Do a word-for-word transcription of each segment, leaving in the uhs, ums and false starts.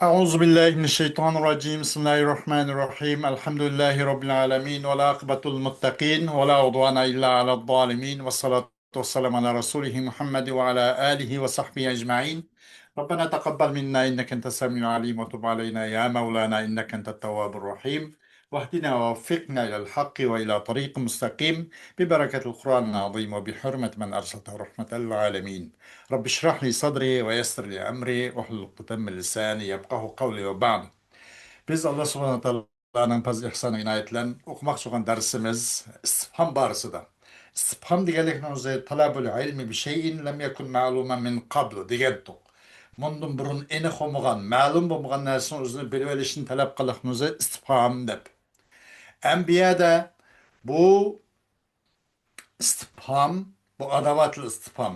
أعوذ بالله من الشيطان الرجيم. بسم الله الرحمن الرحيم. الحمد لله رب العالمين، والعاقبة للمتقين، ولا عدوان إلا على الظالمين، والصلاة والسلام على رسوله محمد وعلى آله وصحبه أجمعين. ربنا تقبل منا إنك أنت السميع العليم، وتب علينا يا مولانا إنك أنت التواب الرحيم، واهدنا ووفقنا إلى الحق وإلى طريق مستقيم ببركة القرآن العظيم وبحرمة من أرسلته رحمة للعالمين. رب اشرح لي صدري ويسر لي أمري واحلل عقدة من لساني يفقه قولي وبعد. بىز ئاللا سۇبھانەھۇ ۋە تائالانىڭ پەزلى ئىھسانى ئىنايىتى بىلەن ئوقۇماقچى بولغان دەرسىمىز ئىستىپھام بارىسىدا. ئىستىپھام دېگەنلىكنىڭ ئۆزى تەلەبۇل ئىلمى بىشەيئىن لەم يەكۇن مەلۇمەن مىن قەبلۇ دېگەنتۇق. مۇندىن بۇرۇن ئېنىق بولمىغان، مەلۇم بولمىغان نەرسىنىڭ ئۆزىنى بىلىۋېلىشنى تەلەپ قىلىشنىڭ ئۆزى ئىستىپھام دەپ. ئەم بۇ يەردە بۇ ئىستىپھام، بۇ ئاداۋاتىل ئىستىپھام.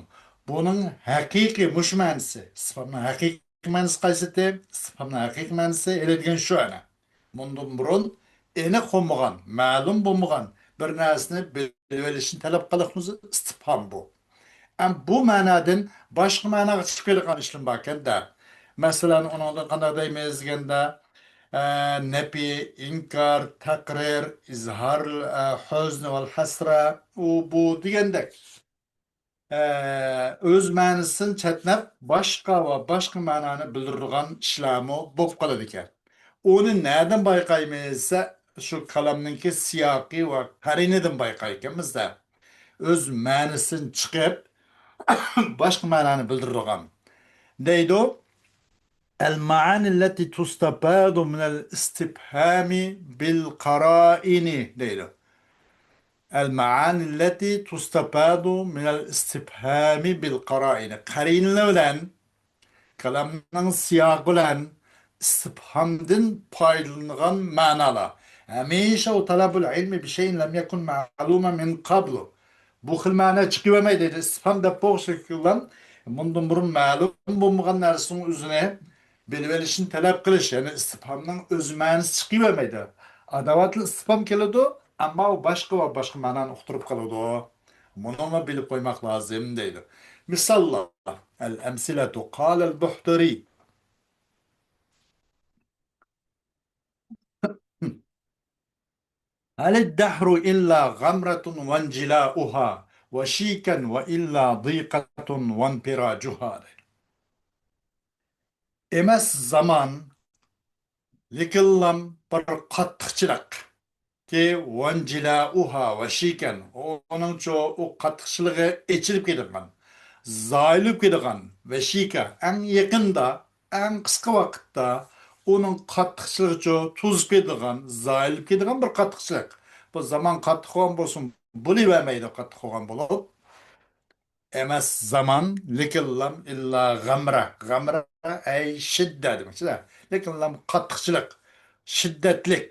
بۇنىڭ ھەقىقىي مۇشۇ مەنىسى. ئىستىپھامنىڭ ھەقىقىي مەنىسى قايسىتى؟ ئىستىپھامنىڭ ھەقىقىي مەنىسى ھېلى دېگەن شۇ ئەنە. مۇندىن بۇرۇن ئېنىق بولمىغان، مەلۇم بولمىغان بىر نەرسىنى بىلىۋېلىشنى تەلەپ قىلىشنىڭ ئۆزى ئىستىپھام بۇ. ئەم بۇ مەنادىن باشقا مەناغا چىقىپ كېتىدىغان ئىشلار باركەن-دە. مەسىلەن، ئۇنىڭدىن قانداق دەيمىز دېگەندە، ئە، نەپى، ئىنكار، تەقرىر، ئىزھار، ئە، ھۇزن ۋەل ھەسرە، ئۇ، بۇ دېگەندەك. ئە، ئۆز مەنىسىدىن چەتنەپ، باشقا ۋە باشقا مەنانى بىلدۈرىدىغان ئىشلارمۇ بولۇپ قالىدىكەن. ئۇنى نەدىن بايقايمىز دېسە، شۇ كالامنىڭكى سىياقى ۋە قەرىنىدىن بايقايدىكەنمىز-دە. ئۆز مەنىسىدىن چىقىپ، باشقا مەنانى بىلدۈرىدىغان. دەيدۇ، المعاني التي تستفاد من الاستفهام بالقرائن دەيدۇ. المعاني التي تستفاد من الاستفهام بالقرائن. قەرىنىلەر بىلەن، كالامنىڭ سىياقى بىلەن ئىستىپھامدىن پايدىلىنىدىغان مەنالار. ھەمىشە ئۇ تەلەبۇل ئىلمى بىشەيئىن لەم يەكۇن مەلۇمەن مىن قەبلۇ. بۇ خىل مەنە چىقىۋەرمەيدۇ. ئىستىپھام دەپ بولۇشى بىلەن مۇندىن بۇرۇن مەلۇم بولمىغان نەرسىنىڭ ئۆزىنى بىلىۋېلىشنى تەلەپ قىلىش، يەنى ئىستىپھامنىڭ ئۆز مەنىسى چىقىۋەرمەيدۇ. ئاداۋاتىل ئىستىپھام كېلىدۇ، ئەمما ئۇ باشقا ۋە باشقا مەنانى ئۇقتۇرۇپ قالىدۇ. مۇنىمۇ بىلىپ قويماق لازىم دەيدۇ. مىساللار. الأمثلة. قال البحتري. هل الدهر إلا غمرة وانجلاؤها وشيكا وإلا ضيقة وانفراجها دەيدۇ. ئەمەس زامان، لېكىنلا بىر قاتتىقچىلىق. كى وانجلاؤها وشيكا، ئۇنىڭچۇ ئۇ قاتتىقچىلىقى ئېچىلىپ كېتىدىغان، زايىلىپ كېتىدىغان، ۋەشىكا، ئەڭ يېقىندا، ئەڭ قىسقا ۋاقىتتا ئۇنىڭ قاتتىقچىلىقىچۇ توزۇپ كېتىدىغان، زايىلىپ كېتىدىغان بىر قاتتىقچىلىق. بۇ زامان قاتتىق بولغان بولسۇن، بولۇۋەرمەيدۇ قاتتىق بولغان بولۇپ. ئەمەس زامان، لېكىنلا ئىللا غەمرە. غەمرە ئەي شىددە دېمەكچىدە. لېكىنلا قاتتىقچىلىق، شىددەتلىك.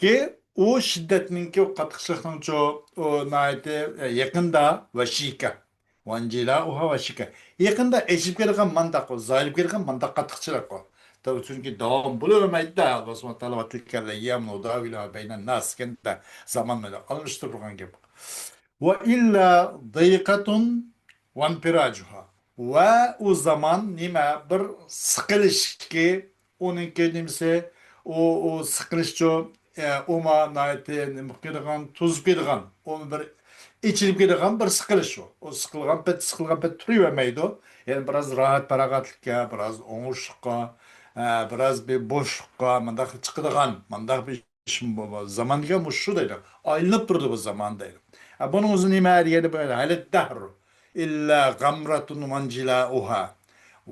كى ئۇ شىددەتنىڭكى، ئۇ قاتتىقچىلىقنىڭچۇ، ئۇ ناھايىتى يېقىندا ۋەشىكە. ۋانجىلاۇھا ۋەشىكە. يېقىندا ئېچىپ كېتىدىغان مانداق، ئۇ زايىلىپ كېتىدىغان مانداق قاتتىقچىلىق ئۇ. چۈنكى داۋام بولۇۋەرمەيدۇ-دە. ئاللا سۇبھانەھۇ ۋە تائالا ئەييامۇن نۇداۋىلۇھا بەينەن ناس دېگەندە زامان بىلەن ئالمىشتۇرۇلغان گەپ. ۋە ئىللا ضىيقەتۇن ۋانپىراجۇھا. ۋە ئۇ زامان نېمە؟ بىر سىقىلىشكى، ئۇنىڭكى نېمىسى؟ ئۇ، ئۇ سىقىلىشچۇ، ئە، ئۇما ناھايىتى نېمە قىلىدىغان، توزۇپ كېتىدىغان، ئۇ بىر ئېچىلىپ كېتىدىغان بىر سىقىلىش ئۇ. ئۇ سىقىلغان پەت، سىقىلغان پەت تۇرۇۋەرمەيدۇ. يەنى بىراز راھەت، پاراغەتلىككە، بىراز ئوڭۇشلۇققا، ئە، بىراز بىر بوشلۇققا، مۇنداق چىقىدىغان، مۇنداق بىر زامان دېگەن مۇشۇ دەيدۇ. ئايلىنىپ تۇرىدۇ بۇ زامان دەيدۇ. ئە، بۇنىڭ ئۆزى نېمە دېگەندە، بۇ ھەلى دەھر ئىللا غەمرەتۇن ۋانجىلاۇھا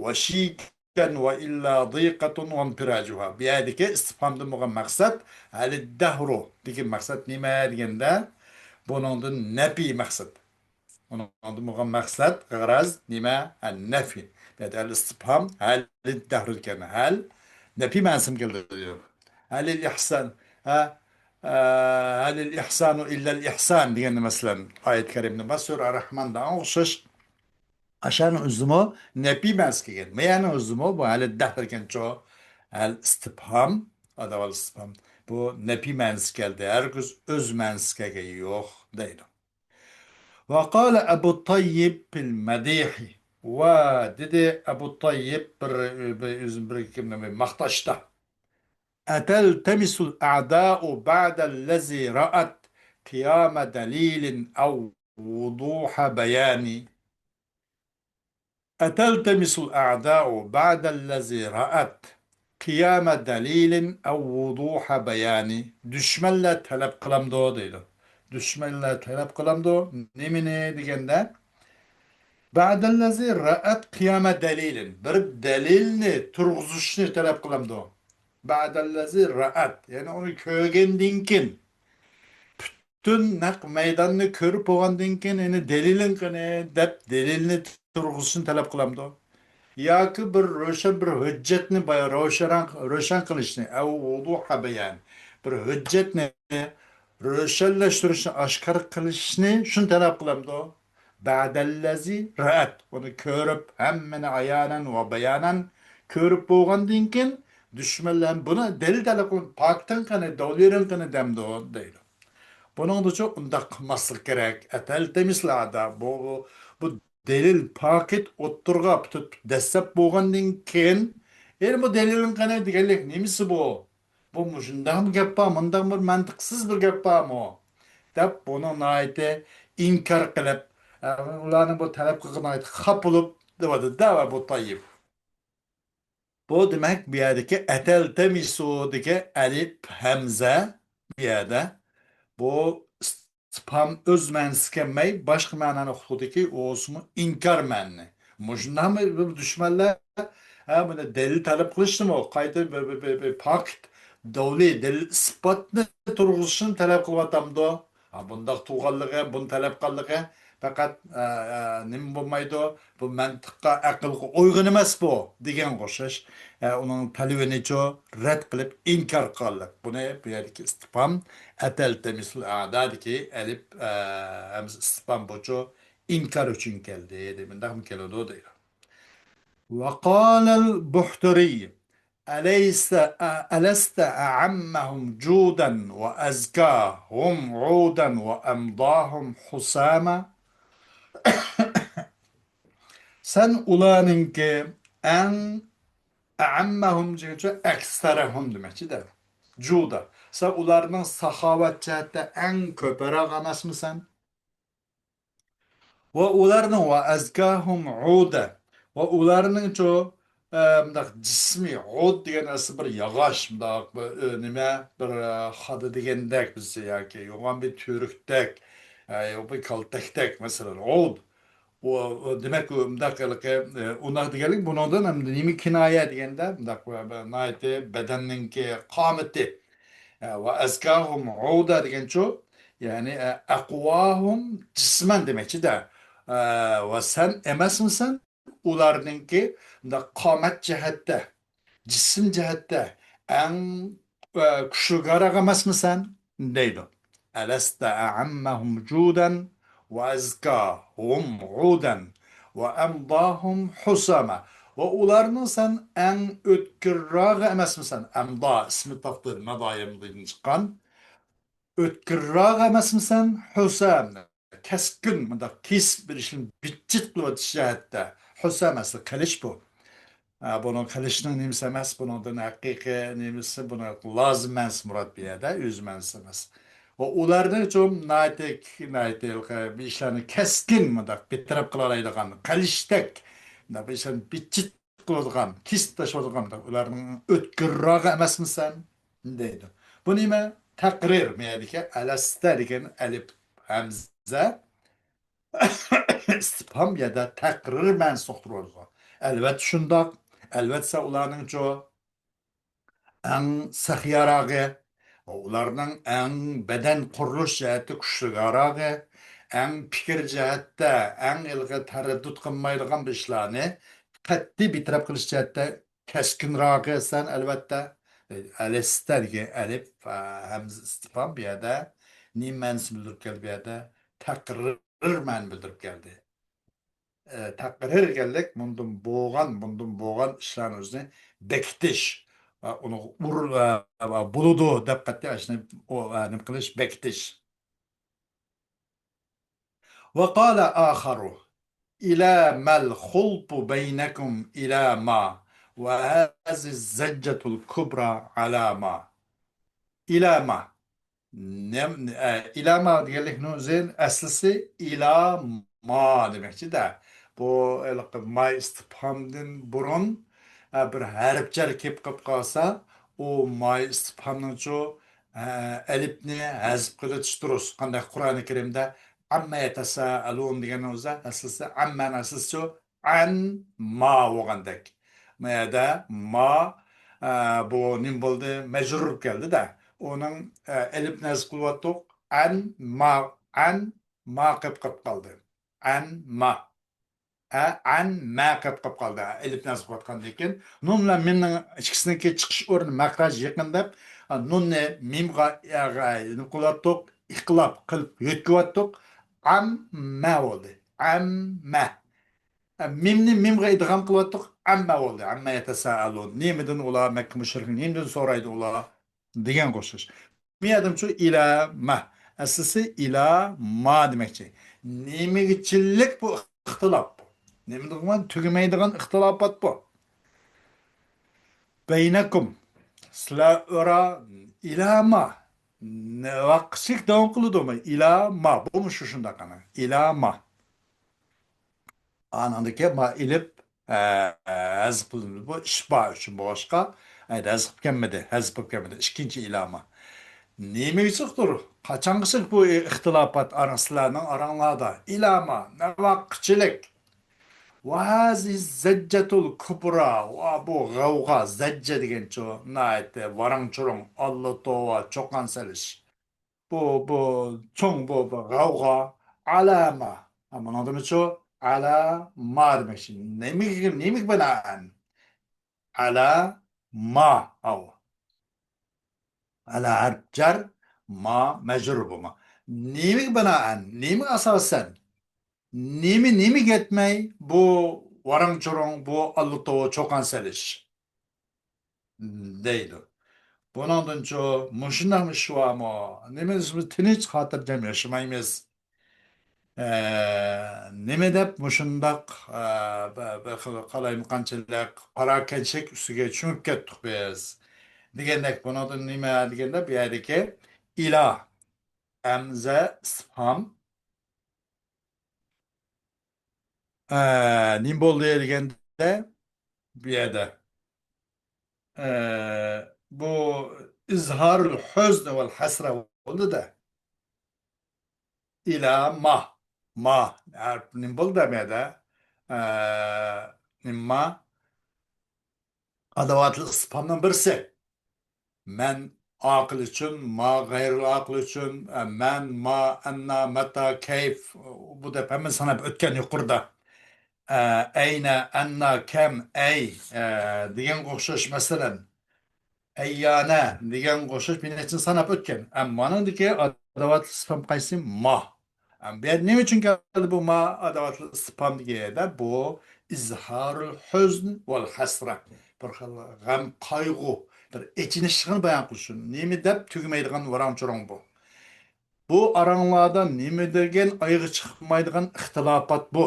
ۋەشىكەن ۋە ئىللا ضىيقەتۇن ۋانپىراجۇھا. بۇ يەردىكى ئىستىپھامدىن بولغان مەقسەت، ھەلى دەھرۇ دېگەن مەقسەت نېمە دېگەندە، بۇنىڭدىن نەپى مەقسەت. ئۇنىڭدىن بولغان مەقسەت، غەرەز نېمە؟ ھە، نەفى. بۇ يەردە ئەل ئىستىپھام، ھەل دەھرىكەن، ھەل نەپى مەنىسىنى كەلتۈرىدۇ. ھەلىل ئىھسان، ھە، ئە، ھەلىل ئىھسانۇ ئىللەل ئىھسان دېگەندە، مەسىلەن، ئايەت كەرىمدە بار، سۈرە رەھماندا ئوخشاش. ئاشانىڭ ئۆزىمۇ نەپى مەنىسى كەلگەن. مەيەنىڭ ئۆزىمۇ بۇ ھەلى دەھرىكەنچۇ، ھەل ئىستىپھام، ئاداۋال ئىستىپھام. بۇ نەپى مەنىسى كەلدى. ھەرگىز ئۆز مەنىسى كەلگەن يوق دەيدۇ. وقال أبو الطيب في المديح. ۋە دېدى ئەبۇ تەييىب بىر، بىر ئۆزىنى بىر كىمنى ماختاشتا. أتلتمس الأعداء بعد الذي رأت قيام دليل أو وضوح بيان. أتلتمس الأعداء بعد الذي رأت قيام دليل أو وضوح بيان. دۈشمەنلەر تەلەپ قىلامدۇ دەيدۇ. دۈشمەنلەر تەلەپ قىلامدۇ. نېمىنى دېگەندە، بعد الذي رأت قيام دليل. بىر دەلىلنى تۇرغۇزۇشنى تەلەپ قىلامدۇ. بعد الذي رأت. يەنى ئۇنى كۆرگەندىن كېيىن. پۈتۈن نەق مەيداننى كۆرۈپ بولغاندىن كېيىن، يەنى دەلىلىڭ قېنى دەپ دەلىلنى تۇرغۇزۇشنى تەلەپ قىلامدۇ؟ ياكى بىر روشەن بىر ھۆججەتنى بايا-، روشەن، روشەن قىلىشنى، أو وضوح بيان، بىر ھۆججەتنى روشەنلەشتۈرۈشنى، ئاشكارا قىلىشنى شۇنى تەلەپ قىلامدۇ؟ بعد الذي رأت، ئۇنى كۆرۈپ، ھەممىنى ئايانەن ۋە بايانەن كۆرۈپ بولغاندىن كېيىن، دۈشمەنلەر بۇنى دەلىل تەلەپ قىلىپ، پاكىتىڭ قېنى، دەلىلىڭ قېنى دەمدۇ دەيدۇ. بۇنىڭدىچۇ ئۇنداق قىلماسلىق كېرەك. أتلتمس الأعداء، بۇ، بۇ، بۇ دەلىل پاكىت ئوتتۇرىغا پۈتۈپ دەسسەپ بولغاندىن كېيىن، يەنە بۇ دەلىلىڭ قېنى دېگەنلىك نېمىسى بۇ؟ بۇ مۇشۇنداقمۇ گەپ بار، مۇنداقمۇ بىر مەنتىقسىز بىر گەپ بارمۇ؟ دەپ بۇنى ناھايىتى ئىنكار قىلىپ، ئە، ئۇلارنىڭ بۇ تەلەپ قىلغىنىغا ناھايىتى خاپا بولۇپ دەۋاتىدۇ-دە، ئەبۇ تەييىب. بۇ دېمەك، بۇ يەردىكى أتلتمسدىكى ئەلىپ ھەمزە بۇ يەردە بۇ ئىستىپھام ئۆز مەنىسىگە كەلمەي، باشقا مەنانى ئۇقتۇردىكى، ئۇ بولسىمۇ ئىنكار مەنىنى. مۇشۇنداقمۇ بىر دۈشمەنلەر، ھە، بۇنى دەلىل تەلەپ قىلىشنىمۇ، قايتا بىر، بىر، بىر، بىر پاكىت، دەلىل، دەلىل ئىسپاتنى تۇرغۇزۇشنى تەلەپ قىلىۋاتامدۇ؟ ھا، بۇنداق تۇرغانلىقى، بۇنى تەلەپ قىلغانلىقى پەقەت، ئە، ئە، نېمە بولمايدۇ؟ بۇ مەنتىققا، ئەقىلگە ئۇيغۇن ئەمەس بۇ، دېگەنگە ئوخشاش. ئە، ئۇنىڭ تەلىپىنىچۇ رەت قىلىپ ئىنكار قىلغانلىق. بۇنى بۇ يەردىكى ئىستىپھام، أتلتمس الأعداءدىكى ئەلىپ، ئە، ھەمزە ئىستىپھام بۇچۇ ئىنكار ئۈچۈن كەلدى، دەي، مۇنداقمۇ كېلىدۇ، دەيدۇ. وقال البحتري، أليس، ألست أعمهم جودا وأزكاهم عودا وأمضاهم حساما؟ سەن ئۇلارنىڭكى ئەڭ، أعمهم دېگەنچە أكثرهم دېمەكچىدە. جودا. سەن ئۇلارنىڭ ساخاۋەت جەھەتتە ئەڭ كۆپرەك ئەمەسمىسەن؟ ۋە ئۇلارنىڭ، وأزكاهم عودا، ۋە ئۇلارنىڭچۇ، ئە، مۇنداق جىسمى، عود دېگەن ئەسلى بىر ياغاچ، مۇنداق بىر، ئە، نېمە، بىر، ئە، خادا دېگەندەك بىزچە ياكى يوغان بىر تۈۋرۈكتەك، ئە، يا بىر كالتەكتەك، مەسىلەن، عود. ئۇ، ئۇ، دېمەك، ئۇ مۇنداق ھېلىقى، ئە، ئۇنداق دېگەنلىك، بۇنىڭدىن ھەم نېمە كىنايە دېگەندە، مۇنداق، ئە، بىر ناھايىتى بەدەننىڭكى قامىتى. ئە، وأزكاهم عودا دېگەنچۇ، يەنى، ئە، أقواهم جسما دېمەكچىدە. ئە، ۋە سەن ئەمەسمىسەن ئۇلارنىڭكى مۇنداق قامەت جەھەتتە، جىسىم جەھەتتە ئەڭ، ئە، كۈچلۈكرەك ئەمەسمىسەن؟ دەيدۇ. ألست أعمهم جودا وأزكاهم عودا وأمضاهم حساما. ۋە ئۇلارنىڭ سەن ئەڭ ئۆتكۈرراقى ئەمەسمىسەن؟ ئەمدا ئىسمى تەفزىل، مەدا يەمدىدىن چىققان. ئۆتكۈرراق ئەمەسمىسەن؟ ھۇسام، كەسكىن، مۇنداق كېسىپ بېرىشنى بىتچىت قىلىۋېتىش جەھەتتە. ھۇسام ئەسلى قىلىچ بۇ. ھە، بۇنىڭ قىلىچنىڭ نېمىسى ئەمەس، بۇنىڭدىن ھەقىقىي نېمىسى، بۇنىڭ لازىم مەنىسى مۇراد بۇ يەردە، ئۆز مەنىسى ئەمەس. ۋە ئۇلارنىڭ چوڭ ناھايىتى، ناھايىتى ھېلىقى بىر ئىشلارنى كەسكىن، مۇنداق بىتەرەپ قىلالايدىغان، قىلىچتەك، مۇنداق بىر ئىشلارنى بىتچىت قىلىدىغان، كېسىپ تاشلايدىغان، ئۇلارنىڭ ئۆتكۈرراقى ئەمەسمىسەن؟ دەيدۇ. بۇ نېمە؟ تەقرىر. مەيەدىكى ئەلەستە دېگەن ئەلىپ ھەمزە ئىستىپھام يەدە تەقرىر مەنىسىنى ئۇقتۇرۇۋاتىدۇ. ئەلۋەتتە شۇنداق. ئەلۋەتتە سەن ئۇلارنىڭچۇ ئەڭ سەخىيراقى، ئۇلارنىڭ ئەڭ بەدەن قۇرۇلۇش جەھەتتە كۈچلۈكراقى، ئەڭ پىكىر جەھەتتە ئەڭ ھېلىقى تەرەددۇت قىلمايدىغان بىر ئىشلارنى قەتئىي بىتەرەپ قىلىش جەھەتتە كەسكىنراقى سەن، ئەلۋەتتە. ئەلەستە دېگەن ئەلىپ، ھەمزە ئىستىپھام بۇ يەردە نېمە مەنىسىنى بىلدۈرۈپ كەلدى بۇ يەردە؟ تەقرىر مەنىنى بىلدۈرۈپ كەلدى. ئە، تەقرىر دېگەنلىك مۇندىن بولغان، مۇندىن بولغان ئىشلارنى ئۆزىنى بېكىتىش، ئە، ئۇنىڭغا ئۇر-، ئە، بولىدۇ دەپ قەتئىي ئاشۇنى، ئۇ، ئە، نېمە قىلىش، بېكىتىش. وقال آخر. إلى ما الخلف بينكم إلى ما، وهذه الزجة الكبرى على ما. إلى ما. نېم-، ئە، ئىلە ما دېگەنلىكنىڭ ئۆزى ئەسلىسى ئىلا ما دېمەكچى-دە. بۇ ھېلىقى ما ئىستىپھامدىن بۇرۇن، ئە، بىر ھەرپ جەر كېلىپ قېلىپ قالسا، ئۇ ما ئىستىپھامنىڭچۇ، ئە، ئەلىپنى ھەزپ قىلىۋېتىش دۇرۇس. قانداق قۇرئانى كەرىمدە «ئەممە يەتەسائەلۇن» دېگەننىڭ ئۆزى ئەسلىسى ئەممەنىڭ ئەسلىسىچۇ؟ ئەن ما بولغاندەك. ما يەردە ما، ئە، بۇ نېمە بولدى؟ مەجرۇر بولۇپ كەلدى-دە. ئۇنىڭ، ئە، ئەلىپنى ھەزپ قىلىۋاتتۇق. ئەن ما، ئەن ما قېلىپ قېلىپ قالدى. ئەن ما. ئە، ئەن مە قېلىپ قېلىپ قالدى. ئەلىپنى ھەزپ قىلىۋاتقاندىن كېيىن. نۇن بىلەن مىمنىڭ ئىككىسىنىڭكى چىقىش ئورنى مەخرەج يېقىن دەپ، ئە، نۇننى مىمغا، ئە، نېمە قىلىۋاتتۇق؟ ئىقلاب قىلىپ يۆتكىۋاتتۇق. ئەممە بولدى. ئەممە. ئە، مىمنى مىمغا ئىدغام قىلىۋاتتۇق، ئەممە بولدى. ئەممە يەتەسائەلۇن. نېمىدىن ئۇلار، مەككە مۇشرىكلىرى نېمىدىن سورايدۇ ئۇلار؟ دېگەن ئوخشاش. بۇ يەردىمۇچۇ ئىلە ما. ئەسلىسى ئىلا ما دېمەكچى. نېمىگىچىلىك بۇ ئىختىلاپ بۇ؟ نېمە دېگەن؟ تۈگىمەيدىغان ئىختىلاپات بۇ. بەينەكۇم. سىلەر ئارا ئىلا ما. نەۋاقىتلىك داۋام قىلىدۇ. ئىلا ما. بۇمۇ شۇ شۇنداق ئانا. ئىلا ما. ئانىڭدىكى ما ئېلىپ، ئە، ھەزىپ قىلىندى. بۇ ئىشبا ئۈچۈن بولغاچقا، ئەيدە، ھەزىپ كەلمىدى، ھەزىپ بولۇپ كەلمىدى. ئىككىنچى ئىلا ما. نېمە ئۈچۈندۇر؟ قاچانغىچە بۇ ئىختىلاپات ئارا-، سىلەرنىڭ ئاراڭلاردا؟ ئىلا ما، نەۋاقىتلىك. ۋە ھازىھىز زەججەتۇل كۇبرا. ۋە بۇ غەۋغا، زەججە دېگەنچۇ، ناھايىتى ۋاراڭ-چۇرۇڭ، ئاللا توۋا، چۇقان سېلىش. بۇ، بۇ چوڭ بۇ، بۇ غەۋغا. ئەلا ما. ھە، مۇنىڭدىمۇچۇ؟ ئەلا ما دېمەكچى. نېمىگە، نېمىگە بىنائەن؟ ئەلا ما. ئاۋۇ. ئەلا ھەرپ جەر، ما مەجرۇر بولما. نېمىگە بىنائەن؟ نېمىگە ئاساسەن؟ نېمە، نېمىگە يەتمەي بۇ ۋاراڭ-چۇرۇڭ، بۇ ئاللا توۋا چۇقان سېلىش؟ دەيدۇ. بۇنىڭدىنچۇ مۇشۇنداق ئىش بارمۇ؟ نېمە، بىز تىنچ خاتىرجەم ياشىمايمىز؟ ئە، نېمە دەپ مۇشۇنداق، ئە، بىر، بىر خىل قالايمىقانچىلىق، پاراكەنچىلىك ئۈستىگە چۆمۈپ كەتتۇق بىز؟ دېگەندەك، بۇنىڭدىن نېمە دېگەندە، بۇ يەردىكى ئىلا، ھەمزە ئىستىپھام، ئە، نېمە بولدى دېگەندە، بۇ يەردە، ئە، بۇ ئىزھارۇل ھۇزن ۋەل ھەسرە بولدى-دە. ئىلا ما. ما. ھەرپ نېمە بولدى بۇ يەردە؟ ئە، نېمە ما؟ ئاداۋاتىل ئىستىپھامنىڭ بىرسى. مەن ئاقىل ئۈچۈن، ما غەيرىل ئاقىل ئۈچۈن، ئە، مەن، ما، ئەننا، مەتا، كەيف، بۇ دەپ ھەممىنى ساناپ ئۆتكەن يۇقىرىدا. ئە، ئەينە، ئەننا، كەم، ئەي، ئە، دېگەنگە ئوخشاش، مەسىلەن، ئەييانە دېگەنگە ئوخشاش بىر نەچچىنى ساناپ ئۆتكەن. ئەمما مانىڭدىكى ئاداۋاتلىق ئىستىپھام قايسى؟ ما. ئەم، بۇ يەردە نېمە ئۈچۈن كەلدى بۇ ما ئاداۋاتلىق ئىستىپھام دېگەن يەردە؟ بۇ ئىزھارۇل ھۇزن ۋەل ھەسرە. بىر خىل غەم، قايغۇ، بىر ئېچىنىشلىقنى بايان قىلىش ئۈچۈن. نېمە دەپ تۈگىمەيدىغان ۋاراڭ-چۇرۇڭ بۇ. بۇ ئاراڭلاردا نېمە دېگەن ئايىغى چىقمايدىغان ئىختىلاپات بۇ.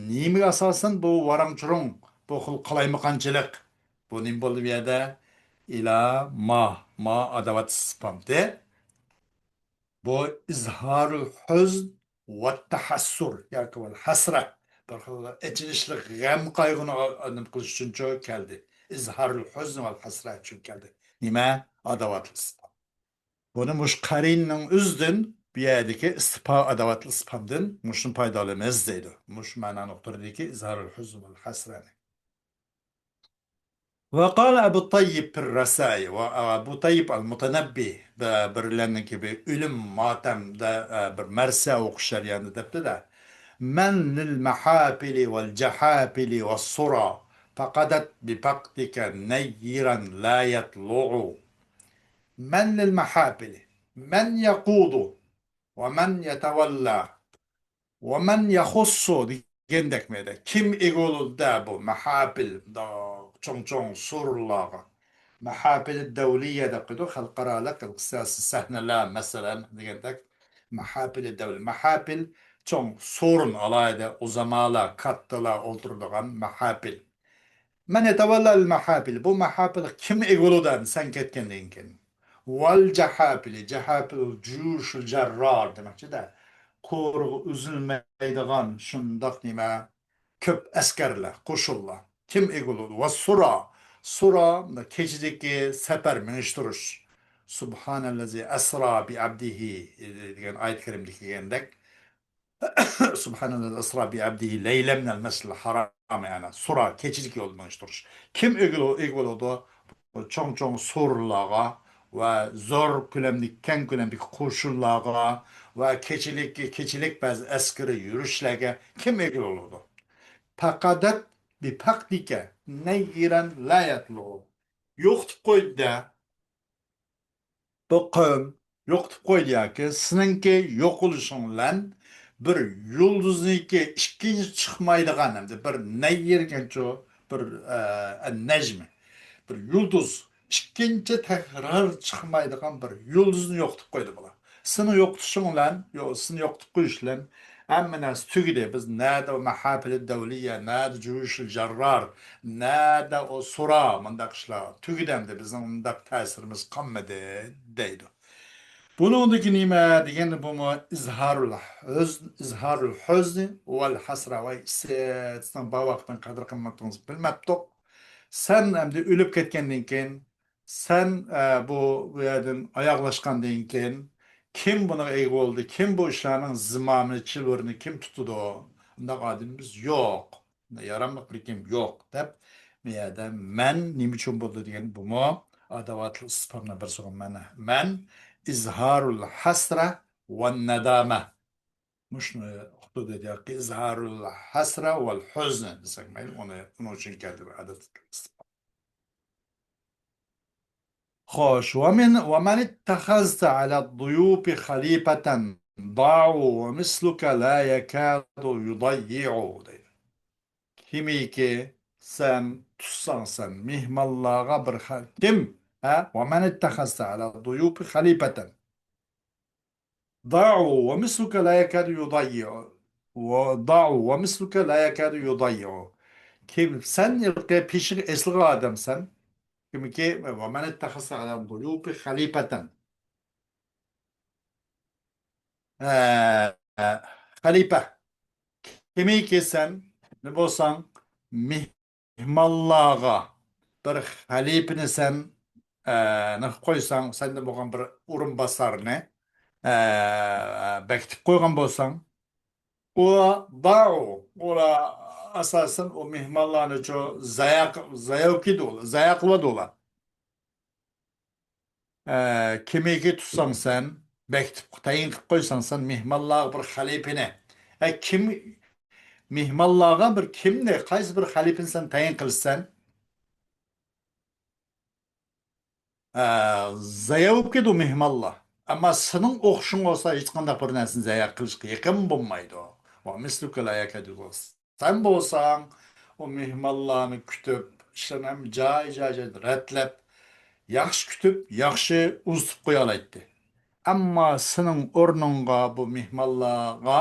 نېمىگە ئاساسەن بۇ ۋاراڭ-چۇرۇڭ، بۇ خىل قالايمىقانچىلىق؟ بۇ نېمە بولدى بۇ يەردە؟ ئىلا ما، ما ئاداۋات ئىستىپھامدى. بۇ ئىزھارۇل ھۇزن ۋە تەھەسسۇر ياكى ۋەل ھەسرە. بىر خىل ئېچىنىشلىق غەم-قايغۇنى نېمە قىلىش ئۈچۈنچۇ كەلدى. ئىزھارۇل ھۇزن ۋەل ھەسرە ئۈچۈن كەلدى. نېمە؟ ئاداۋاتلىق ئىستىپھام. بۇنى مۇشۇ قەرىنىنىڭ ئۆزىدىن، بۇ يەردىكى ئىستىپھام، ئاداۋاتلىق ئىستىپھامدىن مۇشۇنى پايدىلىنىمىز دەيدۇ. مۇشۇ مەنانى ئۇقتۇرىدۇكى ئىزھارۇل ھۇزن ۋەل ھەسرەنى. ۋە قالە ئەبۇ تەييىب فىر رەسائىل، ۋە ئەبۇ تەييىب ئەل مۇتەنەببى، بىرلەرنىڭكى بىر ئۆلۈم ماتەمدە، ئە، بىر مەرسە ئوقۇش جەريانىدا دەپتۇ-دە. مەن لىل مەھاپىلى ۋەل جەھاپىلى ۋەس سۇرا، فەقەدەت بىپەقدىكە نەييىرەن لا يەتلۇئۇ. مەن لىل مەھاپىلى، مەن يەقۇدۇ، ۋە مەن يەتەۋەللا، ۋە مەن يەخۇسسۇ دېگەندەك مەيدە. كىم ئىگە بولىدۇ بۇ مەھاپىل، مۇنداق چوڭ-چوڭ سۇرلارغا؟ مەھاپىل دەۋلىيە دەپ قويىدۇ، خەلقئارالىق سىياسىي سەھنىلەر، مەسىلەن، دېگەندەك. مەھاپىل دەۋلىيە. مەھاپىل چوڭ سورۇن، ئالاھىدە ئۇزامالار، كاتتىلار ئولتۇرىدىغان مەھەپىل. مەن يەتەۋەللەل مەھەپىل، بۇ مەھەپىلگە كىم ئىگە بولىدۇ ئەمدى سەن كەتكەندىن كېيىن؟ ۋەل جەھەپىلى، جەھەپىل جۇيۇشۇل جەررار دېمەكچىدە. قورۇقى ئۈزۈلمەيدىغان شۇنداق نېمە، كۆپ ئەسكەرلەر، قوشۇنلار. كىم ئىگە بولىدۇ؟ ۋەسسۇرا، سۇرا، كېچىدىكى سەپەر مېڭىشتۇرۇش. سۇبھانەللەزى ئەسرا بىئەبدىھى دېگەن ئايەت كەرىمدە كەلگەندەك، سۇبھانەللەزى ئەسرا بىئەبدىھى لەيلەن مىنەل مەسجىدىل ھارام، يەنى سۇرا، كېچىلىك يولدا مېڭىشتۇرۇش. كىم ئىگە بولىدۇ؟ چوڭ-چوڭ سۇرىلارغا ۋە زور كۆلەمدىكى، كەڭ كۆلەمدىكى قوشۇنلارغا ۋە كېچىلىك، كېچىلىك بەزى ئەسكىرىي يۈرۈشلەرگە كىم ئىگە بولىدۇ؟ پەقەدەت بىپەقدىكە نەيرەن لا يەتلۇ. يوقىتىپ قويدى-دە. بۇ قەۋم يوقىتىپ قويدى ياكى سېنىڭكى يوقىلىشىڭ بىلەن بىر يۇلدۇزنىڭكى ئىككىنچى چىقمايدىغان، ئەمدى بىر نەير دېگەنچۇ، بىر، ئە، نەجمى، بىر يۇلدۇز ئىككىنچى تەكرار چىقمايدىغان بىر يۇلدۇزنى يوقىتىپ قويدى بۇلار. سېنى يوقىتىشىڭ بىلەن، يو-، سېنى يوقىتىپ قويۇش بىلەن ھەممە نەرسە تۈگىدى. بىز نەدە مەھەپىلى دەۋلىيە، نەدە جۇيۇشۇل جەررار، نەدە ئۇ سۇرا، مۇنداق ئىشلار تۈگىدى ئەمدى، بىزنىڭ ئۇنداق تەسىرىمىز قالمىدى، دەيدۇ. بۇنىڭدىكى نېمە دېگەندە، بۇمۇ ئىزھارۇل ھۆزن، ئىزھارۇل ھۆزنى ۋەل ھەسرە. ۋاي، سىزنىڭ بار ۋاقىتنىڭ قەدىر قىممىتىڭىزنى بىلمەپتۇق. سەن ئەمدى ئۆلۈپ كەتكەندىن كېيىن، سەن، ئە، بۇ، بۇ يەردىن ئاياغلاشقاندىن كېيىن، كىم بۇنىڭغا ئىگە بولدى؟ كىم بۇ ئىشلارنىڭ زىمامىنى، چىلۋىرىنى كىم تۇتىدۇ؟ ئۇنداق ئادىمىمىز يوق. ياراملىق بىر كىم يوق، دەپ، بۇ يەردە مەن نېمە ئۈچۈن بولدى دېگەن، بۇمۇ ئاداۋاتلىق ئىستىپھامنىڭ بىرسى. مەن، مەن ئىزھارۇل ھەسرە ۋە نەدامە. مۇشۇنى ئۇقتۇردى، دېدى، ئىزھارۇل ھەسرە ۋەل ھۇزن دېسەك مەيلى، ئۇنى، ئۇنىڭ ئۈچۈن كەلدى بۇ ئادەت. خوش، ومن، ومن اتخذت على الضيوف خليفة ضاعوا ومثلك لا يكاد يضيع دەيدۇ. كىمكى سەن تۇتساڭ سەن مېھمانلارغا بىر خەل-، كىم؟ ھە؟ ومن اتخذت على الضيوف خليفة ضاعوا ومثلك لا يكاد يضيع. ضاعوا ومثلك لا يكاد يضيع. كىم سەن ھېلىقى پېشىغا ئېسىلغان ئادەمسەن. كىمكى، ومن اتخذت على الضيوف خليفة. ئە، خەلىپە. كىمكى سەن نېمە بولساڭ، مېھ-، مېھمانلارغا بىر خەلىپىنى سەن، ئە، نېمە قىلىپ قويساڭ، سەندە بولغان بىر ئورۇنباسارنى، ئە، بېكىتىپ قويغان بولساڭ، ئۇ دائۇ، ئۇلار ئاساسەن ئۇ مېھمانلارنىچۇ زايا، زاياۋكىدۇ، زايا قىلىۋاتىدۇ ئۇلار. ئە، كىمكى تۇتساڭ سەن، بېكىتىپ، تەيىن قىلىپ قويساڭ سەن مېھمانلارغا بىر خەلىپىنى. ئە، كىم، مېھمانلارغا بىر كىمنى، قايسى بىر خەلىپىنى سەن تەيىن قىلىسەن؟ ئە، زايا بولۇپ كېتىدۇ مېھمانلار. ئەمما سېنىڭ ئوخشىشىڭ بولسا ھېچقانداق بىر نەرسىنى زايا قىلىشقا يېقىن بولمايدۇ. ۋە مىسلۇكە لا يەكەدۇ. سەن بولساڭ، ئۇ مېھمانلارنى كۈتۈپ، ئىشلارنى ھەممە جاي، جاي، جايدا رەتلەپ، ياخشى كۈتۈپ، ياخشى ئۇزىتىپ قويالايتتى. ئەمما سېنىڭ ئورنۇڭغا بۇ مېھمانلارغا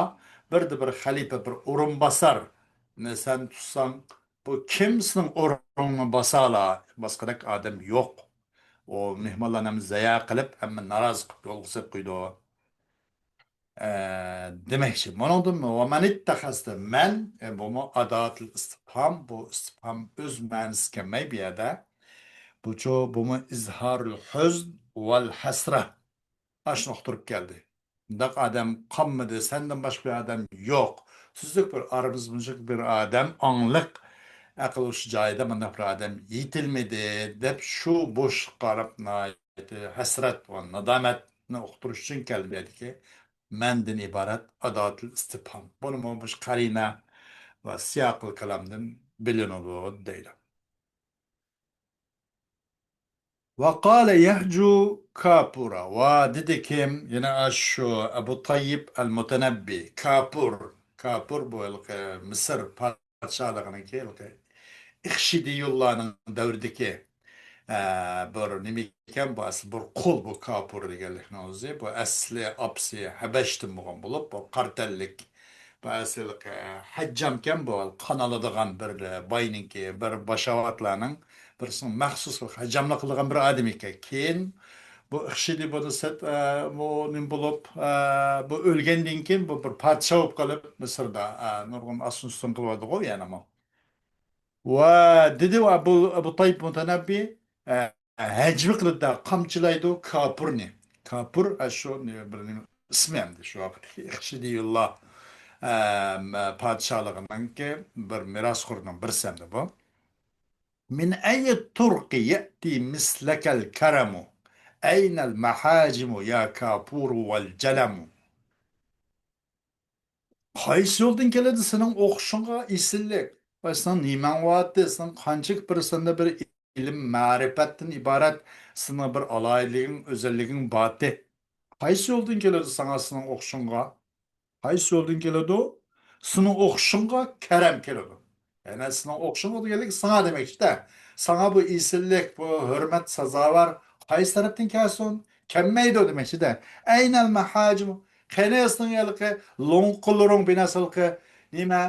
بىردە بىر خەلىپە، بىر ئورۇنباسارنى سەن تۇتساڭ، بۇ كىم سېنىڭ ئورنۇڭنى باسالا؟ باسقۇدەك ئادەم يوق. ئۇ مېھمانلارنى ھەممە زايا قىلىپ، ھەممە نارازى قىلىپ يولغا سېلىپ قويىدۇ. ئە، دېمەكچى، بۇنىڭدىن ۋە مەن ئىتتەخەزتە، مەن، ئە، بۇمۇ ئاداتىل ئىستىپھام، بۇ ئىستىپھام ئۆز مەنىسى كەلمەي بۇ يەردە. بۇچۇ، بۇمۇ ئىزھارۇل ھۇزن ۋەل ھەسرە. ئاشۇنى ئۇقتۇرۇپ كەلدى. مۇنداق ئادەم قالمىدى، سەندىن باشقا بىر ئادەم يوق. سۈزۈك بىر ئارىمىز، مۇشۇ بىر ئادەم ئاڭلىق، ئەقلى جايىدا مۇنداق بىر ئادەم يېتىلمىدى، دەپ شۇ بوشلۇققا قاراپ ناھايىتى ھەسرەت ۋە نادامەتنى ئۇقتۇرۇش ئۈچۈن كەلدىم. يەردىكى مەندىن ئىبارەت ئاداتىل ئىستىپھام. بۇنىمۇ مۇشۇ قەرىنە ۋە سىياقىل كالامدىن بىلىنىدۇ، دەيدۇ. ۋە قالە يەھجۇ كاپۇرا. ۋە دېدى كىم؟ يەنە ئاشۇ ئەبۇ تەييىب ئەل مۇتەنەببى. كاپۇر. كاپۇر بۇ ھېلىقى مىسىر پادىشاھلىقىنىڭكى ھېلىقى ئىخشىدىيۇللانىڭ دەۋرىدىكى، ئە، بىر نېمە ئىكەن، بۇ ئەسلى بىر قۇل، بۇ كاپۇر دېگەنلىكنىڭ ئۆزى. بۇ ئەسلى ئاپىسى ھەبەشتىن بولغان بولۇپ، بۇ قارا تەنلىك، بۇ ئەسلى ھەججامكەن، بۇ قان ئالىدىغان بىر باينىڭكى، بىر باشاۋاتلارنىڭ بىرسىنىڭ مەخسۇس بىر ھەججاملىق قىلىدىغان بىر ئادىمى ئىكەن. كېيىن بۇ ئىخشىدى بۇنى سەت-، ئە، بۇ نېمە بولۇپ، ئە، بۇ ئۆلگەندىن كېيىن بۇ بىر پادىشاھ بولۇپ قېلىپ مىسىردا، ئە، نۇرغۇن ئاستىن ئۈستۈن قىلىۋاتىدىغۇ يەنىمۇ. ۋە دېدى ئەبۇ، ئەبۇ تايىپ مۇتەنەببى، ئە، ھەجۋە قىلىدۇ، قامچىلايدۇ كاپۇرنى. كاپۇر، ئە، شۇ نېمە، بىر نېمە ئىسمى ئەمدى شۇ ۋاقىت ئىخشىدىيۇللا، ئە، پادىشاھلىقىنىڭكى بىر مىراسخورىنىڭ بىرسى ئەمدى بۇ. من أي الطرق يأتي مثلك الكرم؟ أين المحاجم يا كافور والجلم؟ قايسى يولدىن كېلىدۇ سېنىڭ ئوخشىشىڭغا ئېسىللىك؟ ۋە سېنىڭ نېمەڭ بارتى؟ سېنىڭ قانچىلىك بىر سەندە بىر ئىلىم، مەرىپەتتىن ئىبارەت سېنىڭ بىر ئالاھىدىلىكىڭ، ئۆزەللىكىڭ بارتى؟ قايسى يولدىن كېلىدۇ ساڭا سېنىڭ ئوخشىشىڭغا؟ قايسى يولدىن كېلىدۇ؟ سېنىڭ ئوخشىشىڭغا كەرەم كېلىدۇ. يەنى سېنىڭ ئوخشىشىڭغا دېگەنلىك ساڭا دېمەكچىدە. ساڭا بۇ ئېسىللىك، بۇ ھۆرمەت سازاۋەر قايسى تەرەپتىن كەلسۇن؟ كەلمەيدۇ دېمەكچىدە. أين المحاجم؟ قېنى سېنىڭ ھېلىقى لوڭقىلىرىڭ بىناسىلقى نېمە؟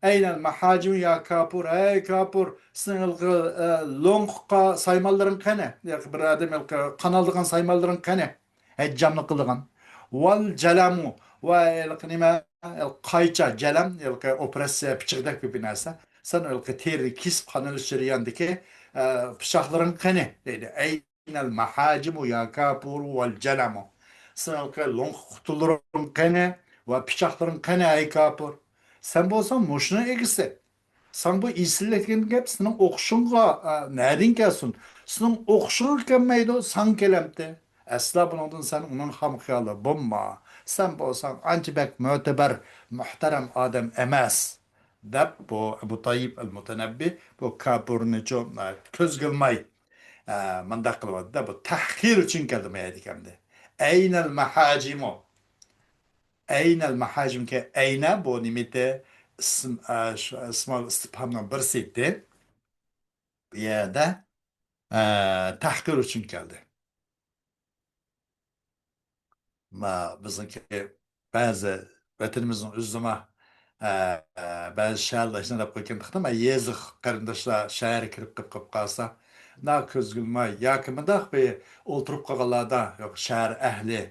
أين المحاجم يا كافور؟ ھەي كاپۇر، سېنىڭ ھېلىقى، ئە، لوڭقا سايمانلىرىڭ قېنى؟ ياكى بىر ئادەم ھېلىقى قان ئالىدىغان سايمانلىرىڭ قېنى؟ ھەججاملىق قىلىدىغان. والجلم، ۋە ھېلىقى نېمە، قايچا، جەلەم، ھېلىقى ئوپېراتسىيە پىچىقىدەك بىر نەرسە. سەن ھېلىقى تېرىنى كېسىپ قان ئېلىش جەريانىدىكى، ئە، پىچاقلىرىڭ قېنى؟ دەيدۇ. أين المحاجم يا كافور والجلم؟ سېنىڭكى لوڭقا قۇتۇلىرىڭ قېنى ۋە پىچاقلىرىڭ قېنى، ئەي كاپۇر؟ سەن بولساڭ مۇشۇنىڭ ئىگىسى. ساڭا بۇ ئېسىللىك دېگەن گەپ سېنىڭ ئوخشىشىڭغا، ئە، نەدىن كەلسۇن؟ سېنىڭ ئوخشىشىڭغا كەلمەيدۇ، ساڭا كېلەمتى. ئەسلا بۇنىڭدىن سەن ئۇنىڭ خام خىيالى بولما. سەن بولساڭ ئانچە بەك مۆتىبەر، مۇھتەرەم ئادەم ئەمەس، دەپ بۇ ئەبۇ تايىپ ئەل مۇتەنەببى بۇ كاپۇرنىچۇ، ئە، كۆزگە ئىلماي، ئە، مۇنداق قىلىۋاتىدۇ. بۇ تەھقىر ئۈچۈن كەلدى بۇ يەردىكى ئەمدى. أين المحاجم؟ أين المحاجم كە، ئەينە بۇ نېمىتى؟ ئىسم، ئە، شۇ ئىسمال ئىستىپھامنىڭ بىرسى ئىدى. بۇ يەردە، ئە، تەھقىر ئۈچۈن كەلدى. ما، بىزنىڭكى بەزى ۋەتىنىمىزنىڭ ئۆزىدىمۇ، ئە، ئە، بەزى شەھەرلەر شۇنداق دەپ قويغان، تېخىمۇ يېزا قېرىنداشلار شەھەرگە كىرىپ، كىرىپ قېلىپ قالسا، نا كۆزگە ئىلماي ياكى مۇنداق بىر ئولتۇرۇپ قالغانلاردا، يوق، شەھەر ئەھلى،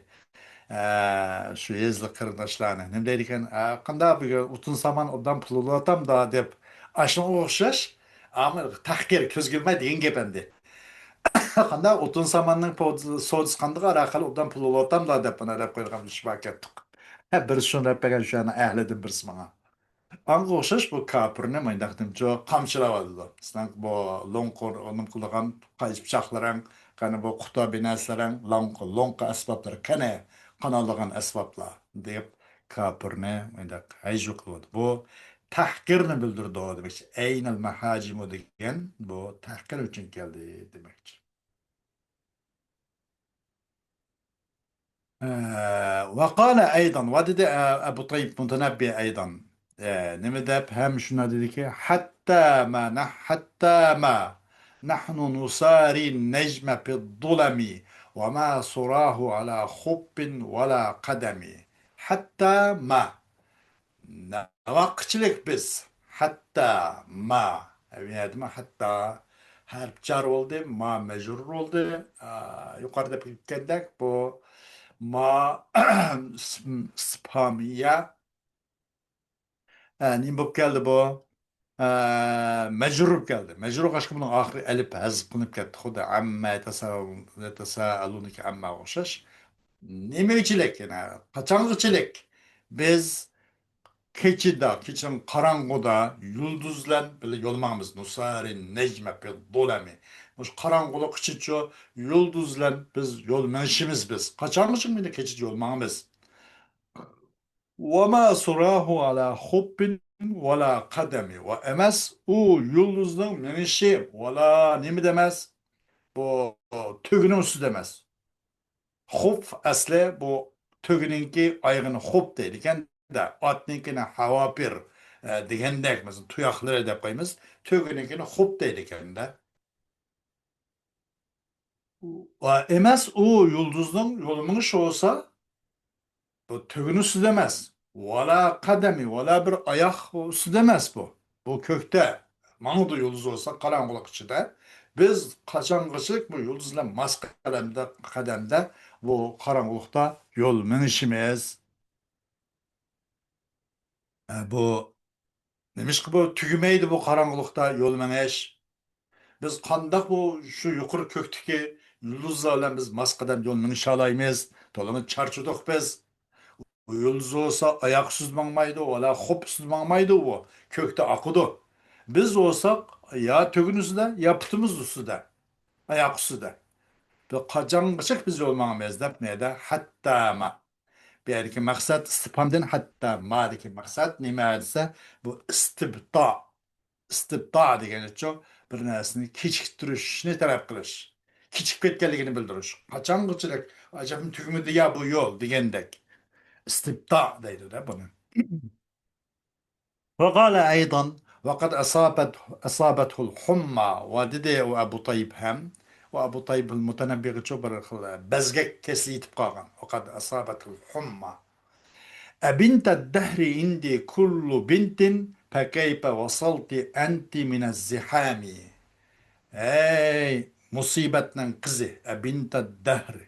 ئە، شۇ يېزىلىق قېرىنداشلارنى نېمە دەيدىكەن، ئە، قانداق بۈگۈن ئوتۇن سامان ئوبدان پۇل بولۇۋاتامدا دەپ، ئاشۇنىڭغا ئوخشاش، ئەمما تەھقىر، كۆزگە ئىلماي دېگەن گەپ ئەمدى. قانداق ئوتۇن ساماننىڭ پو-، سودىسى قانداق، ھەر خىل ئوبدان پۇل بولۇۋاتامدا دەپ مانا دەپ قويغان ئىش بار كەتتۇق. ھە، بىرسى شۇنى دەپ بەرگەن، شۇ يەرنىڭ ئەھلىدىن بىرسى ماڭا. ئاڭغا ئوخشاش بۇ كاپىرنى مۇنداق نېمىچۇ قامچىلاۋالىدۇ. سېنىڭ بۇ لوڭقا نېمە قىلىدىغان قايسى پىچاقلىرىڭ، قېنى بۇ قۇتا بىنەرسىلىرىڭ، لوڭقا، لوڭقا ئەسۋابلىرى قېنى، قان ئالىدىغان ئەسۋابلار، دەپ كاپىرنى مۇنداق ھەجۋە قىلىۋاتىدۇ. بۇ تەھقىرنى بىلدۈرىدۇ دېمەكچى. أين المحاجم دېگەن بۇ تەھقىر ئۈچۈن كەلدى دېمەكچى. ئە، وقال أيضا، ۋە دېدى، ئە، ئەبۇ تايىپ مۇتەنەببى أيضا، ئە، نېمە دەپ ھەم شۇنداق دېدىكى، حتى ما نح-، حتى ما نحن نساري النجم في الظلم وما سراه على خف ولا قدم. حتى ما، نەۋاققىچىلىك بىز، حتى ما، ھەتتا، ھەرپ جار بولدى، ما مەجرۇر بولدى. ئا، يۇقىرىدا بىلگەندەك، بۇ ما ئىستىپھامىيە، ئا، نېمە بولۇپ كەلدى بۇ؟ ئا، مەجرۇر بولۇپ كەلدى. مەجرۇر بولغاچقا بۇنىڭ ئاخىرى ئەلىپ ھەزىپ قىلىنىپ كەتتى. خۇددى ئەممە يەتەسا-، يەتەسائەلۇنىكى ئەممەگە ئوخشاش. نېمىگىچىلىك، يەنە قاچانغىچىلىك؟ بىز كېچىدە، كېچىنىڭ قاراڭغۇدا يۇلدۇزلار بىلەن يول ماڭىمىز. نۇسارى نەجمە فىز زۇلەمى. مۇشۇ قاراڭغۇلۇق ئىچىدىچۇ يۇلدۇزلار بىز يول مېڭىشىمىز بىز. قاچانغىچە مۇنداق كېچىدە يول ماڭىمىز؟ وما سراهُ على خف ولا قدم. ۋە ئەمەس ئۇ يۇلدۇزنىڭ مېڭىشى، ۋالا نېمىدە ئەمەس؟ بۇ تۆگىنىڭ ئۈستىدە ئەمەس. خۇف ئەسلى بۇ تۆگىنىڭكى ئايىغىنى خۇپ دەيدىكەن-دە، ئاتنىڭكىنى ھاۋاپىر، ئە، دېگەندەك، مەسىلەن، تۇياقلىرى دەپ قويىمىز، تۆگىنىڭكىنى خۇپ دەيدىكەن-دە. ۋە ئەمەس ئۇ يۇلدۇزنىڭ يول مېڭىشى بولسا، بۇ تۆگىنىڭ ئۈستىدە ئەمەس. ۋالا قەدەمى، ۋالا بىر ئاياق ئۈستىدە ئەمەس بۇ. بۇ كۆكتە ماڭىدۇ يۇلدۇز بولسا قاراڭغۇلۇق ئىچىدە. بىز قاچانغىچىلىك بۇ يۇلدۇز بىلەن ماس قەدەمدە، قەدەمدە بۇ قاراڭغۇلۇقتا يول مېڭىشىمىز؟ ئە، بۇ نېمىشقا بۇ تۈگىمەيدۇ بۇ قاراڭغۇلۇقتا يول مېڭىش؟ بىز قانداق بۇ شۇ يۇقىرى كۆكتىكى يۇلدۇزلار بىلەن بىز ماس قەدەم يول مېڭىشالايمىز؟ تولىمۇ چارچىدۇق بىز. بۇ يۇلدۇز بولسا ئاياق ئۈستىدە ماڭمايدۇ، ۋالا خوپ ئۈستىدە ماڭمايدۇ ئۇ. كۆكتە ئاقىدۇ. بىز بولساق يا تۆگىنىڭ ئۈستىدە، يا پۇتىمىز ئۈستىدە، ئاياق ئۈستىدە. بۇ قاچانغىچە بىز يول ماڭىمىز دەپ نەدە ھەتتا ما. بۇ يەردىكى مەقسەت ئىستىپھامدىن ھەتتا مادىكى مەقسەت نېمە دېسە، بۇ ئىستىبتا. ئىستىبتا دېگىنىچۇ، بىر نەرسىنى كېچىكتۈرۈشنى تەلەپ قىلىش. كېچىكىپ كەتكەنلىكىنى بىلدۈرۈش. قاچانغىچىلىك، ئەجەبمۇ تۈگىمىدى يا بۇ يول دېگەندەك. ئىستىبتا دەيدۇ-دە بۇنى. وقال أيضا وقد أصابت، أصابته الحمى ۋە دېدى ئۇ ئەبۇ تايىپ ھەم، ئۇ ئەبۇ تايىپ مۇتەنەببىغىچۇ بىر خىل بەزگەك كېسىلى يېتىپ قالغان. وقد أصابته الحمى. أبنت الدهر عندي كل بنت فكيف وصلت أنت من الزحام. ھەي، مۇسىبەتنىڭ قىزى، أبنت الدهر.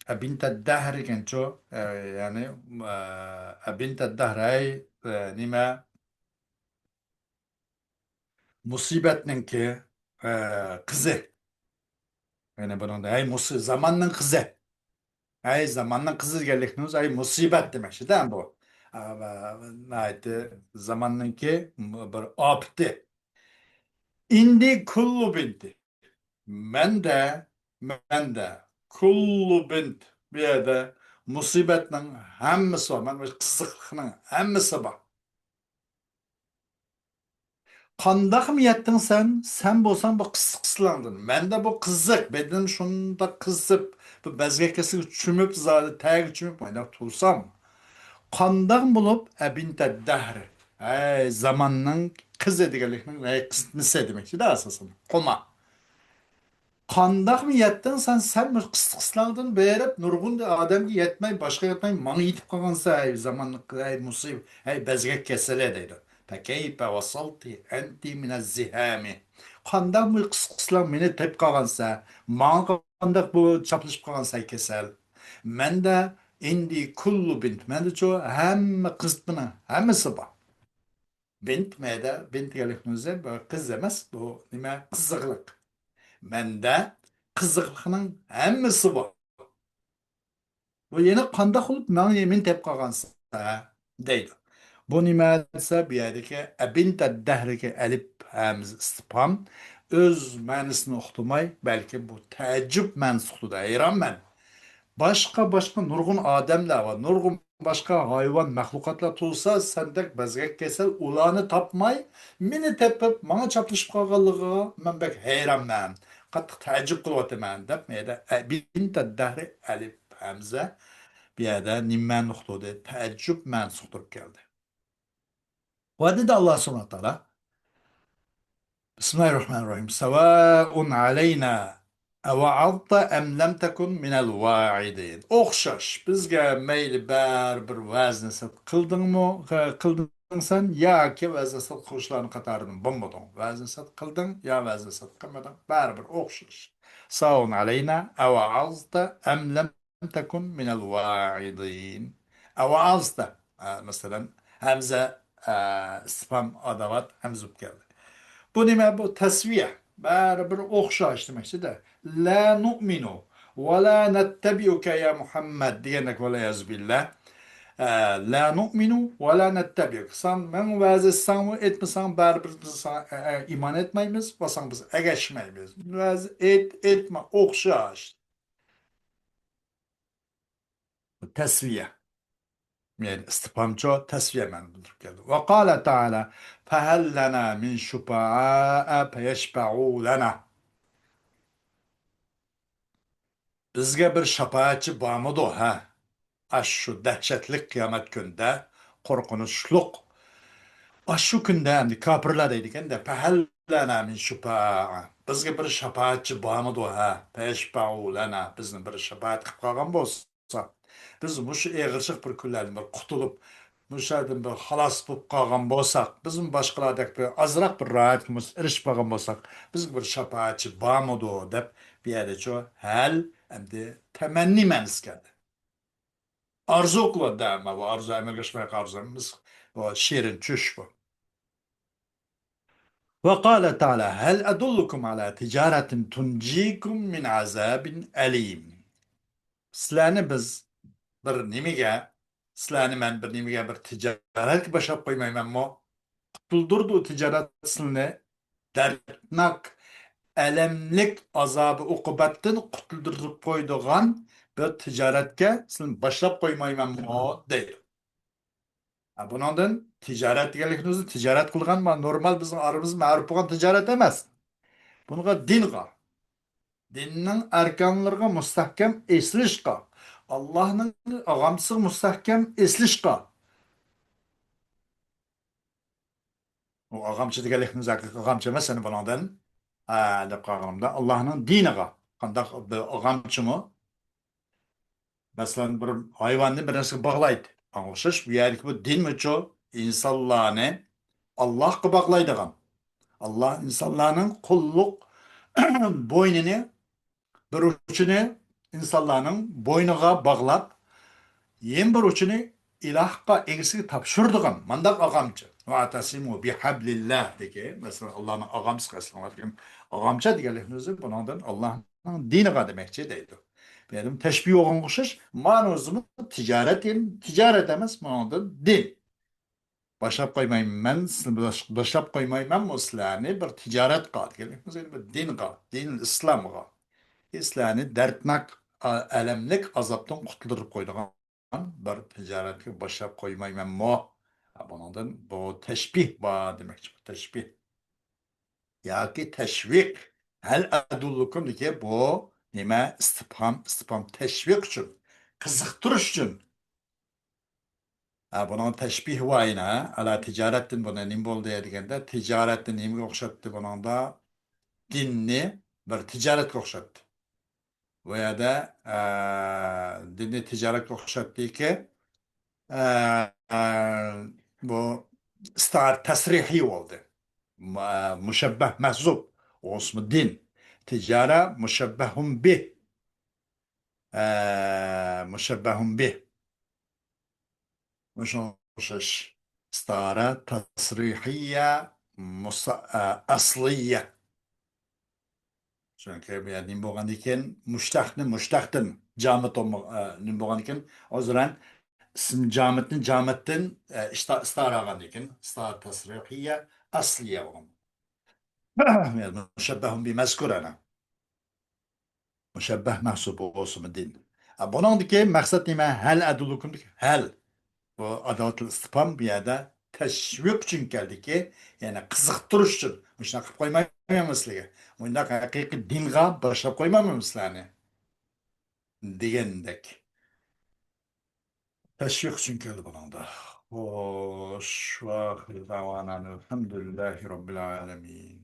ئەبىنتە دەھر ئىكەنچۇ، ئە، يەنى، ئە، ئەبىنتە دەھر، ھەي، ئە، نېمە، مۇسىبەتنىڭكى، ئە، قىزى. يەنى بۇنىڭدا، ھەي، مۇسى-، زاماننىڭ قىزى. ھەي، زاماننىڭ قىزى دېگەنلىكنىڭ ئۆزى، ھەي، مۇسىبەت دېمەكچىدە بۇ. ئە، ناھايىتى زاماننىڭكى بىر ئاپىتى. ئىندى كۇللۇ بىنتى. مەندە، مەندە، كۇللۇ بىنت، بۇ يەردە مۇسىبەتنىڭ ھەممىسى بار، مانا بۇ قىزىقلىقنىڭ ھەممىسى بار. قانداقمۇ يەتتىڭ سەن؟ سەن بولساڭ بۇ قىزىق قىسلاڭدىن. مەندە بۇ قىزىق، بەدىنىم شۇنداق قىزىپ، بۇ بەزگەك كېسىلىگە چۆمۈپ، زادى تەگە چۆمۈپ، مانداق تۇرسام، قانداق بولۇپ، ئەبىنتە دەھر، ھەي، زاماننىڭ قىزى دېگەنلىكنىڭ، ھەي، قىزىتمىسى دېمەكچىدە ئاساسەن، قوما. قانداقمۇ يەتتىڭ سەن، سەن مۇشۇ قىسقا قىسلاڭدىن بېرىپ، نۇرغۇن ئادەمگە يەتمەي، باشقا يەتمەي، ماڭا يېتىپ قالغانسەن، ھەي، زاماننىڭ، ھەي، مۇسىبەت، ھەي، بەزگەك كېسىلى دەيدۇ. فكيف وصلت أنت من الزحام. قانداق بۇ قىسقا قىسلاڭ مېنى تېپىپ قالغانسەن، ماڭا قانداق بۇ چاپلىشىپ قالغانسەن كېسەل. مەندە ئىندى كۇللۇ بىنت. مەندىچۇ ھەممە قىزىتمىنىڭ ھەممىسى بار. بىنت مەدە، بىنت دېگەنلىكنىڭ ئۆزى بۇ قىز ئەمەس، بۇ نېمە؟ قىزىقلىق. مەندە قىزىقلىقنىڭ ھەممىسى بار. بۇ يەنە قانداق بولۇپ ماڭا مېنى تېپىپ قالغانسەن؟ دەيدۇ. بۇ نېمە دېسە، بۇ يەردىكى ئەبىنتە دەھرىكى ئەلىپ ھەمزە ئىستىپھام ئۆز مەنىسىنى ئۇقتۇرماي، بەلكى بۇ تەئەججۈپ مەنىسى ئۇقتۇرىدۇ، ھەيرانمەن. باشقا، باشقا نۇرغۇن ئادەملەر ۋە نۇرغۇن باشقا ھايۋان مەخلۇقاتلار تۇرسا، سەندەك بەزگەك كېسەل ئۇلارنى تاپماي، مېنى تېپىپ، ماڭا چاپلىشىپ قالغانلىقىغا مەن بەك ھەيرانمەن، قاتتىق تەئەججۈپ قىلىۋاتىمەن، دەپ، مەيدە ئەبىنتە دەھرى ئەلىپ ھەمزە بۇ يەردە نېمە نۇقتىدى؟ تەئەججۈپ مەنىسى ئۇقتۇرۇپ كەلدى. ۋە دېدى ئاللا سۇبھانەھۇ ۋە تائالا، بىسمىللاھىررەھمانىررەھىم. سەۋائۇن ئەلەينا ئەۋەئەزتە ئەم لەم تەكۇن مىنەل ۋائىزىن. ئوخشاش. بىزگە مەيلى بەرىبىر ۋەز نەسىھەت قىلدىڭمۇ، قىلدىڭ سەن ياكى ۋەز نەسىھەت قىلغۇچىلارنىڭ قاتارىدىن بولمىدىڭ. ۋەز نەسىھەت قىلدىڭ يا ۋەز نەسىھەت قىلمىدىڭ، بەرىبىر ئوخشاش. سەۋائۇن ئەلەينا ئەۋەئەزتە ئەم لەم تەكۇن مىنەل ۋائىزىن. ئەۋەئەزتە. ئە، مەسىلەن، ھەمزە، ئە، ئىستىپھام ئاداۋات ھەمزە بولۇپ كەلدى. بۇ نېمە؟ بۇ تەسۋىيە. بەرىبىر ئوخشاش دېمەكچىدە. لا نۇئمىنۇ ۋە لا نەتتەبىئۇكە يا مۇھەممەد دېگەندەك، ۋەلئىيازۇ بىللا. ئە، لا نۇئمىنۇ ۋە لا نەتتەبىئۇك. سەن ماڭا ۋەز ئېيتساڭمۇ، ئېيتمىساڭ، بەرىبىر بىز ساڭا، ئە، ئە، ئىمان ئېيتمايمىز، ۋە ساڭا بىز ئەگەشمەيمىز. ۋەز ئېيت، ئېيتما، ئوخشاش. تەسۋىيە. يەنى ئىستىپھامچۇ تەسۋىيە مەنىسىنى بىلدۈرۈپ كەلدى. ۋە قالە تائالا، فەھەل لەنا مىن شۇپەئا فەيەشفەئۇ لەنا. بىزگە بىر شاپائەتچى بارمىدۇ، ھە؟ ئاشۇ دەھشەتلىك قىيامەت كۈنىدە، قورقۇنچلۇق. ئاشۇ كۈندە، ئەمدى كاپىرلار دەيدىكەن-دە، فەھەل لەنا مىن شۇپەئا. بىزگە بىر شاپائەتچى بارمىدۇ، ھە؟ فەيەشفەئۇ لەنا. بىزنى بىر شاپائەت قىلىپ قالغان بولسا. بىز مۇشۇ ئېغىرچىلىق بىر كۈنلەردىن بىر قۇتۇلۇپ، مۇشۇ يەردىن بىر خالاس بولۇپ قالغان بولساق، بىزمۇ باشقىلاردەك بىر ئازراق بىر راھەتكە ئېرىشىپ قالغان بولساق، بىزگە بىر شاپائەتچى بارمىدۇ دەپ، بۇ يەردىچۇ ھەل ئەمدى تەمەننى مەنىسى كەلدى. ئارزۇ قىلىۋاتىدۇ ھەممە، بۇ ئارزۇ ئەمەلگە ئاشمايدىغان ئارزۇ ئەمەس، بۇ شېرىن چۈش بۇ. وقال تعالى: هل أدلكم على تجارة تنجيكم من عذاب أليم. سىلەرنى بىز بىر نېمىگە، سىلەرنى مەن بىر نېمىگە، بىر تىجارەتكە باشلاپ قويمايمەنمۇ؟ قۇتۇلدۇرىدۇ تىجارەت سىلىنى دەردناك، ئەلەملىك ئازابى ئوقۇبەتتىن قۇتۇلدۇرۇپ قويىدىغان بىر تىجارەتكە سىلىنى باشلاپ قويمايمەنمۇ دەيدۇ. ھە، بۇنىڭدىن تىجارەت دېگەنلىكىمىزدە تىجارەت قىلغان، ما-، نورمال بىزنىڭ ئارىمىزدا مەرۇپ بولغان تىجارەت ئەمەس. بۇنىڭغا دىنغا، دىننىڭ ئەركانلىرىغا مۇستەھكەم ئېسىلىشقا، ئاللاھنىڭ ئاغامچىسىغا مۇستەھكەم ئېسىلىشقا. ئۇ ئاغامچى دېگەنلىكىمىز ھەقىقىي ئاغامچى ئەمەس، يەنە بۇنىڭدىن، ھە، دەپ قالغىنىمدا، ئاللاھنىڭ دىنىغا قانداق بىر ئاغامچىمۇ؟ مەسىلەن، بىر ھايۋاننى بىر نەرسىگە باغلايدۇ. ئاڭا ئوخشاش، بۇ يەردىكى بۇ دىنمۇچۇ ئىنسانلارنى ئاللاھقا باغلايدىغان، ئاللاھ ئىنسانلارنىڭ قۇللۇق بوينىنى، بىر ئۇچىنى ئىنسانلارنىڭ بوينىغا باغلاپ، يەنە بىر ئۇچىنى ئىلاھقا، ئىگىسىگە تاپشۇرىدىغان مانداق ئاغامچى. ۋەئتەسىمۇ بىھەبلىللاھ دېگەن، مەسىلەن، ئاللاھنىڭ ئاغامچىسىغا ئېسىلىڭلار دېگەن ئاغامچى دېگەنلىكنىڭ ئۆزى بۇنىڭدىن ئاللاھنىڭ دىنىغا دېمەكچى دەيدۇ. بۇ يەردىمۇ تەشبىھ بولغانغا ئوخشاش، مانا ئۆزىمۇ تىجارەت، يەنى تىجارەت ئەمەس، بۇنىڭدىن دىن. باشلاپ قويمايمەن، سىلەرنى باش-، باشلاپ قويمايمەنمۇ سىلەرنى بىر تىجارەتقا دېگەنلىك، بىر دىنغا، دىن ئىسلامغا. سىلەرنى دەردناك، ئا-، ئەلەملىك ئازابتىن قۇتۇلدۇرۇپ قويىدىغان بىر تىجارەتكە باشلاپ قويمايمەنمۇ؟ بۇنىڭدىن بۇ تەشبىھ بار دېمەكچى، بۇ تەشبىھ. ياكى تەشۋىق. ھەل ئەدۇللۇكۇم دېگەن بۇ نېمە؟ ئىستىپھام، ئىستىپھام تەشۋىق ئۈچۈن، قىزىقتۇرۇش ئۈچۈن. ھە، بۇنىڭ تەشبىھ بار يەنە. ئەلا تىجارەتتىن بۇنى نېمە بولدى دېگەندە، تىجارەتنى نېمىگە ئوخشاتتى بۇنىڭدا؟ دىننى بىر تىجارەتكە ئوخشاتتى. بۇ يەردە، ئە، دىننى تىجارەتكە ئوخشاتتىكى، ئە، ئە، بۇ ئىستار تەسرىھىي بولدى. مۇ-، مۇشەببەھ مەھزۇب، ئۇ ئىسمى دىن. تىجارە مۇشەببەھۇن بىھ. ئە، مۇشەببەھۇن بىھ. مۇشۇنىڭغا ئوخشاش ئىستارە تەسرىھىيە، مۇسا-، ئە، ئەسلىيە. چۈنكى بۇ يەردە نېمە بولغاندىكىن، مۇشتەقنى مۇشتەقتىن، جامىت بولما-، ئە، نېمە بولغاندىكىن، ئوزرەن ئىسىم جامىتنى جامىتتىن، ئە، ئىشتا-، ئىستارە ئالغاندىكىن، ئىستارە تەسرىھىيە ئەسلىيە بولغان. مۇشەببەھۇن بى مەزكۇر ئەنە. مۇشەببەھ مەھسۇب بولسىمۇ دىن. ئە، بۇنىڭدىكى مەقسەت نېمە؟ ھەل ئەدۇللۇكۇم، ھەل. بۇ ئاداۋەتۇل ئىستىپھام بۇ يەردە تەشۋىق ئۈچۈن كەلدىكى، يەنى قىزىقتۇرۇش ئۈچۈن. مۇشۇنداق قىلىپ قويمايمەن سىلەرگە. مۇنداق ھەقىقىي دىنغا باشلاپ قويمايمەن سىلەرنى. دېگەندەك. تەشۋىق ئۈچۈن كەلدى بۇنىڭدا. خوش، ۋاخىر دەۋانا ئەلھەمدۇلىللاھى رەببىل ئالەمىن.